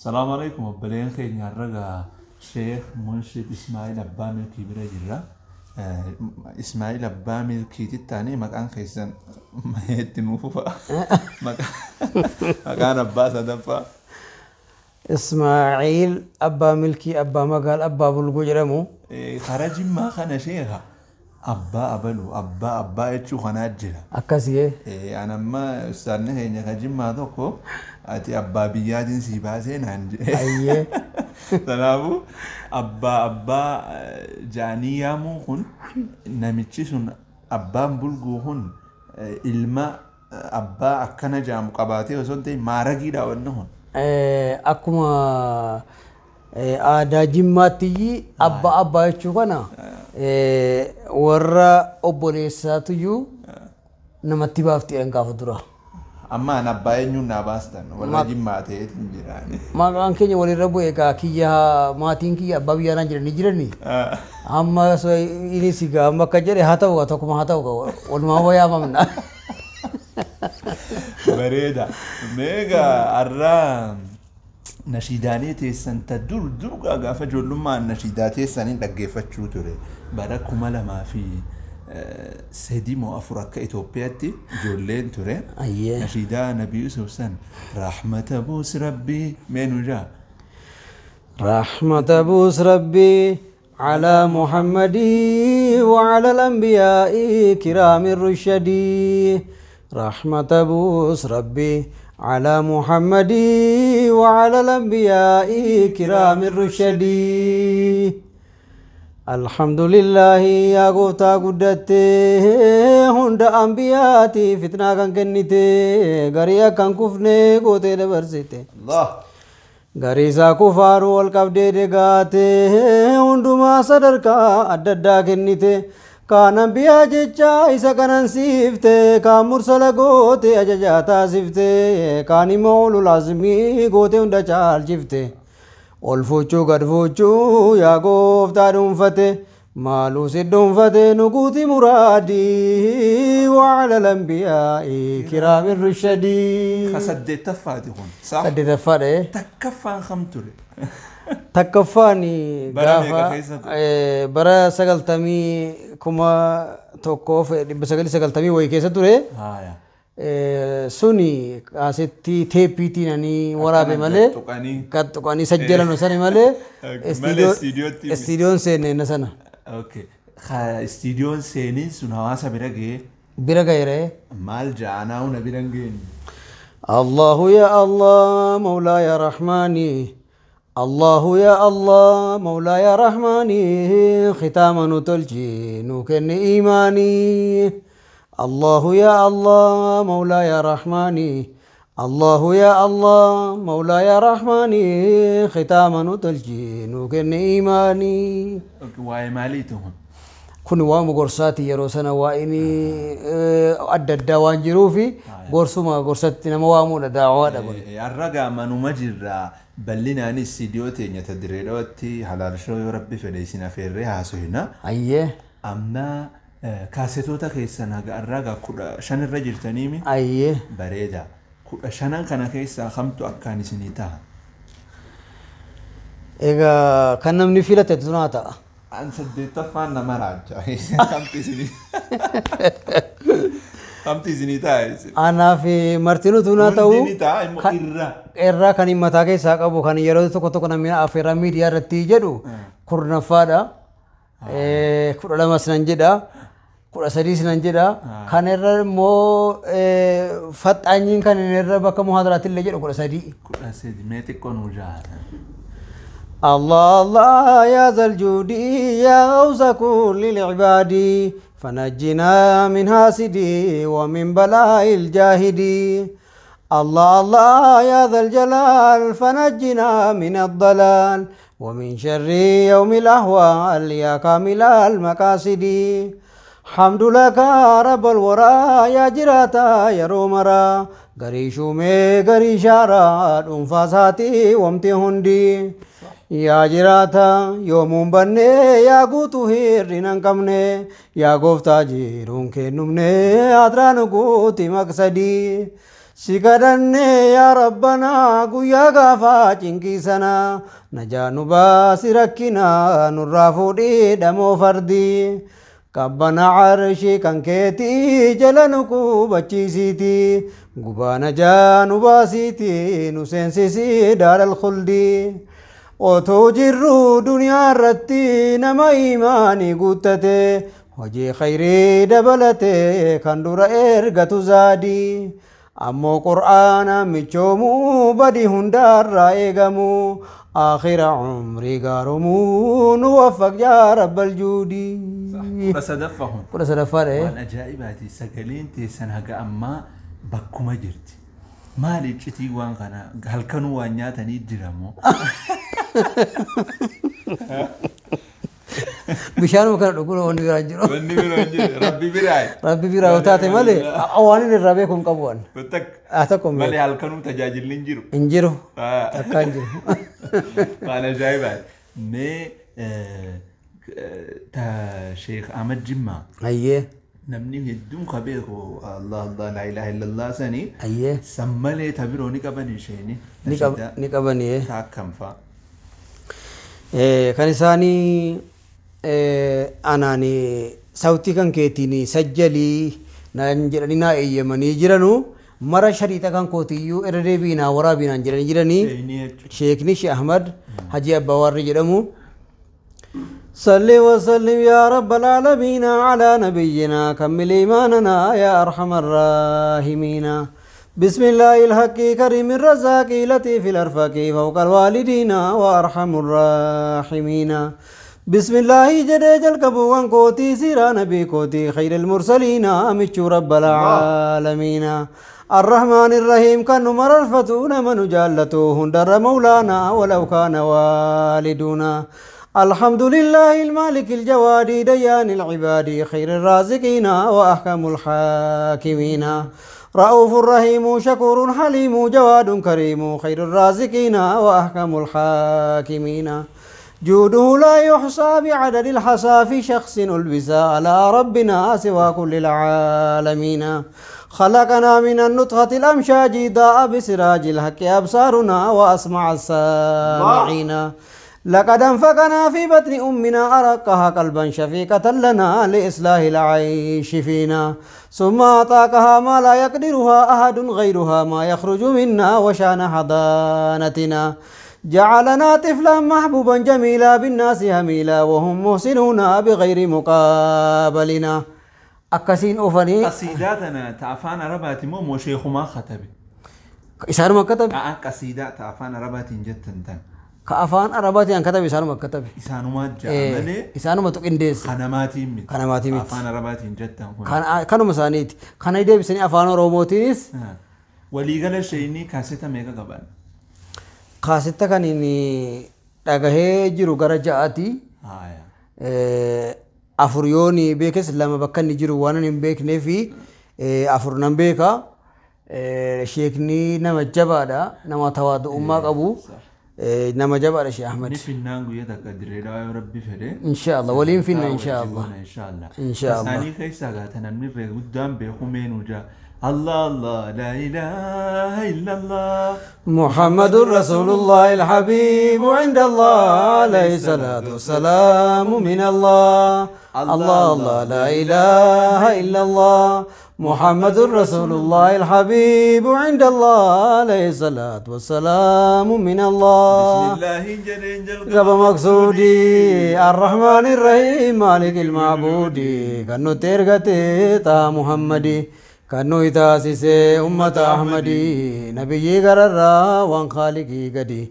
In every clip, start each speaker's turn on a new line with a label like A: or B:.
A: Salaamu alaikum obboleen keenya har'a Sheekh Munshid Ismaa'il Abbaa Milkii bira jirra. Ismaa'il Abbaa Milkiitti taanee maqaan keessan itti nuuf fufa. Maqaan abbaa sadaffaa.
B: Ismaa'iil Abbaa Milkii Abbaa Magaal Abbaa Bulguu jedhamu.
A: Karaa Jimmaa kana sheekha abbaa abaluu abbaa abbaa jechuu kanaa jira.
B: Akkasii.
A: An amma ustaanni keenya ka Jimmaa tokko ati abbaa biyyaatiin sii baasee naan jedhe.
B: Ayyee.
A: Kanaafuu abbaa abbaa jaanii yaamuun kun namichi sun abbaan bulguu kun ilma abbaa akkana jaamu qabaatee osoo hin ta'in maaragiidha wanni kun.
B: Akkuma aadaa Jimmaatti abbaa abbaa jechuu kana warra obboleessaatuyyuu namatti baafti gaafa dura.
A: Amma an abbaa eenyuun naa baastan warra Jimmaa ta'eetiin jiraani.
B: Maqaan keenya walirra bu'e egaa kiyya maatiin kiyya abbaa biyyaa naan jedhanii jirani. Amma innis egaa amma akka jedhe haa ta'u tokkuma haa ta'u walumaa wayaamamna.
A: Bareeda. Meegaa har'a nashiidaalee teessan ta dur dur gaafa ijoollummaan nashiidaa teessaniin dhaggeeffachuu ture. Bara 2003 moo 4 akka Itoophiyaatti ijoolleen ture.
B: Ayyee.
A: Nashiidaa Nabi Yusuf san rahmata buus rabbii mee nu jaa.
B: رحمة بوس ربي على محمد وعلى الأنبياء كرام الرشد. رحمة بوس ربي على محمد وعلى الأنبياء كرام الرشد. الحمد لله يا غوتا قدتي هند أنبياتي فتنة كان كنتي غريا كان كفني غوتي دبرسيتي
A: Allah.
B: Gariisaa kufaaruu ol qabdee degaatee hundumaa sadarkaa adda addaa kennite kaan ambiyaa jecha isa kanan siifte kaan mursala goote ajajaa taasifte kaan immoo ulul azmii goote hunda caalchifte ol fuuchuu gad fuuchuu yaa gooftaa dhuunfate maaluu si dhuunfate nu guuti muraadii وعلى الأنبياء كرام الرشد.
A: Ka saddeettaffaati kun. Saa
B: Saddeettaffaadha.
A: takkaffaan kam ture?
B: Takkaffaan
A: Bara meeqa
B: gaafa
A: keessa ture?
B: Bara 1990 wayii keessa ture.
A: Haaya.
B: Suni asitti teeppiitiin ani waraabe malee
A: Tuqanii.
B: Gad tuqanii sajjalanu sani malee
A: Malee istiidiyootti miti.
B: Istiidiyoon seenne inna sana.
A: Okay. Ka istiidiyoon seeniin sun hawaasa bira ga'ee
B: Bira gaheera.
A: maal ja'anaa huna bira hin geenye.
B: الله يا الله مولاي رحماني الله يا الله مولاي رحماني ختاما نتلجي نوكن إيماني الله يا الله مولاي رحماني الله يا الله مولاي رحماني ختاما نتلجي نوكن إيماني.
A: Okay, waa'ee maaliitu kun?
B: Kun waama gorsaati yeroo sana waa'ini adda addaa waan jiruufi gorsuma gorsatti nama waamuudha daawaadha kun.
A: Har'a gaamanuma jirra bal'inaan istiidiyoo teenya ta dirree dhawatti halaalshoo yoo rabbi fedhe isin afeerree haasofna.
B: Ayyee.
A: Amma kaasetoota keessan haga har'aa gaa 15 irra jirtaniimi
B: Ayyee.
A: bareeda. 15 kana keessaa kamtu akkaan isinii ta'a?
B: Egaa kan namni filate tunaa ta'a.
A: An saddeettaffaan nama raacha. Kamtu isinii ta'a isin?
B: Anaaf martinuu tunaa ta'u.
A: Hundi ni ta'a immoo irra.
B: Irraa kan mataa keessaa qabu kan yeroo tokko tokko namni afeeraa miidiyaa irratti jedhu 10ffaadha. 12s nan jedha. 13s nan jedha. Kan irra immoo faxxaanyiin kan inni irra bakka muhaadaraatti illee jedhu 13.
A: 13 mee xiqqoo nuu jaata.
B: الله الله يا ذا الجود يا غوث كل العباد فنجنا من حاسدي ومن بلاء الجاهد. الله الله يا ذا الجلال فنجنا من الضلال ومن شر يوم الأهوال يا كامل المقاصد. حمد لك رب الورى يا جراتا يا رومرا غريشو مي غريشارا انفاساتي ومتي هندي يا جراتا يوم بني يا قوتو هيرين كمني يا غوفتا جيرون كنمني أدران قوتي مقصدي. Si kadhanne yaa Rabbanaa guyyaa gaafaa cinqii sana najaa nu baasi rakkinaa nurraa fuudhii dhamoo fardii. Qabbana arshii kan keetii jala nu qubachiisiiti gubaa najaa nu baasiiti nu seensisii daaral khuldii. Otoo jirru duniyaa irratti nama imaanii guuttate hojii khayrii dabalate kan dura ergatu zaadii. Ammoo qur'aana michoomuu badii hundaarraa eegamu aakhira umrii gaaromuu nu waffaq yaa rabbal juudii.
A: 13ffaa kun.
B: 13ffaadha.
A: Waan ajaa'ibaati sagaleen teessan haga ammaa bakkuma jirti. Maali iccitii waan kana halkanuu waan nyaatanii jiramoo?
B: Bishaanuma kana dhuguun wanni biraa hin jiru.
A: Wanni biroo hin jiru. Rabbi biraa.
B: Rabbi biraa yoo taate malee waan inni irraa beeku hin qabu waan.
A: Takka.
B: Haa tokko hin
A: Malee
B: beeku.
A: halkanuu tajaajilli hin jiru.
B: Hin jiru. Takka hin jiru.
A: Waan ajaa'ibaati. Mee ta Sheekh Ahmad Jimmaa
B: Ayyee.
A: namni hedduun ka beeku Allah Allah laa ilaaha illallah sanii
B: Ayyee.
A: san malee ta biroo ni qaban isheeni.
B: Ni qabanii.
A: Ta akkam fa'a.
B: Kan isaanii anaan sautii kan keetiin sajjalii naan jedhanii naa eeyyamanii jiranu mara shariixa kan kootiyyuu irra deebii naa waraabii naan jedhanii jiranii.
A: Sheekni jechuudha.
B: Sheekni Sheekh Ahmad Haji Abbaa Warri jedhamu. صل وسلم يا رب العالمين على نبينا كمل إيماننا يا أرحم الراحمين. بسم الله الحق كريم الرزاق لطيف الأرفاق فوق الوالدين وأرحم الراحمين. بسم الله جدج الكبو كوتي سيرا نبي كوتي خير المرسلين أمتشو رب العالمين. الرحمن الرحيم كان مررفتون من جالته هندر مولانا ولو كان والدنا. الحمد لله المالك الجواد ديان العباد خير الرازقين وأحكم الحاكمين. رؤوف رحيم شكور حليم جواد كريم خير الرازقين وأحكم الحاكمين. جوده لا يحصى بعدد الحصى في شخص ألبس على ربنا سوى كل العالمين. خلقنا من النطفة الأمشاج ضاء بسراج الحق أبصارنا وأسمع السامعين. لقد أنفقنا في بطن أمنا أرقها قلبا شفيقة لنا لإصلاح العيش فينا. ثم أعطاكها ما لا يقدرها أحد غيرها ما يخرج منا وشان حضانتنا. جعلنا طفلا محبوبا جميلا بالناس هميلا وهم محسنون بغير مقابلنا. أكسين أوفني
A: Qasiidaa tana ta afaan Arabaati moo moo sheekumaa katabe?
B: Isaanuma katabe.
A: Qasiidaa ta afaan Arabaatiin jettan tan.
B: Ka afaan Arabaatiin katabe isaanuma katabe.
A: Isaanumaa ja'a malee
B: Isaanumatu qindeesse.
A: kanamaatiin miti.
B: Kanamaatiin miti.
A: Afaan Arabaatiin jettan kun.
B: Kanuma isaaniiti. Kana deebisanii afaan Oromootiinis
A: Waliigala sheekni kaaseta meeqa qaban?
B: Kaasetta kan inni dhagahee jiru gara 6ti.
A: Haaya.
B: 4 yoon beekes 2 bakka inni jiru waan hin beeknee fi 4 nan beeka. Sheekni nama jabaadha. Nama tawaadu'ummaa qabu. Nama jabaadha Sheekh Ahmad.
A: Ni finnaan guyyaa takka dirree dhawaa yoo Rabbi fedhe.
B: Inshaallah waliin finna inshaallah.
A: Inshaallah.
B: Inshaallah.
A: Isaanii keessaa gaata namni irree guddaan beeku meenuu jaa. الله الله لا إله إلا الله
B: محمد رسول الله الحبيب عند الله عليه الصلاة والسلام من الله. الله الله لا إله إلا الله محمد رسول الله الحبيب عند الله عليه الصلاة والسلام من الله.
A: بسم الله جل
B: قبل مقصودي الرحمن الرحيم مالك المعبود كنو ترغتي تا محمدي كنو إتاسيسي أمة أحمدي نبي غرر وان خالقي قدي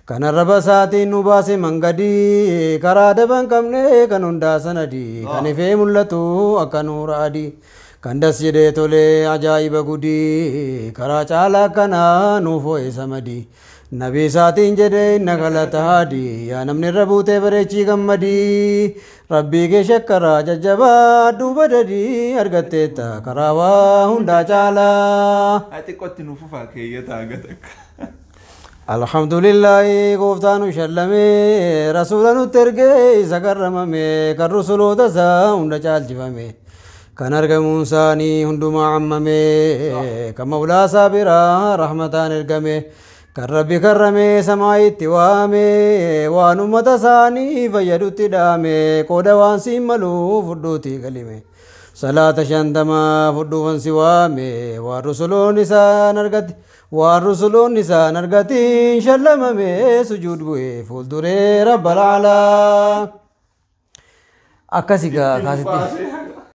B: كان الرب ساتي نباسي من قدي كراد بان كمني كنون داسندي كان في ملتو أكنور أدي كان دس يدي تولي عجائب قدي كرا چالا كنا نوفو سمدي نبي ساتين جدي نغلط هادي يا نمني ربوتي بريچي غمدي ربي کے شکرا ججبا دوبددي ارگتے تا کراوا ہندا چالا
A: Ati qotti nuuf fufaa keeyyata haga takka.
B: الحمد لله گفتانو شلمه رسولانو ترگه سکرممه کر رسولو دسا ہندا چال جوامه Kan argamuun isaanii hundumaa ammame, kan mawlaa isaa biraa rahmataan ergame, kan Rabbi karramee samaayitti waame, waan ummata isaanii fayyadutti dhaame, qooda waan siin maluu fudhuutii galime. Salaata 50 fudhuufan si waame, waan rusuloon isaan argate, waan rusuloon isaan argatiin shallamame, sujuud bu'ee fuulduree rabbal alaa. Akkasi gaa kaasitti.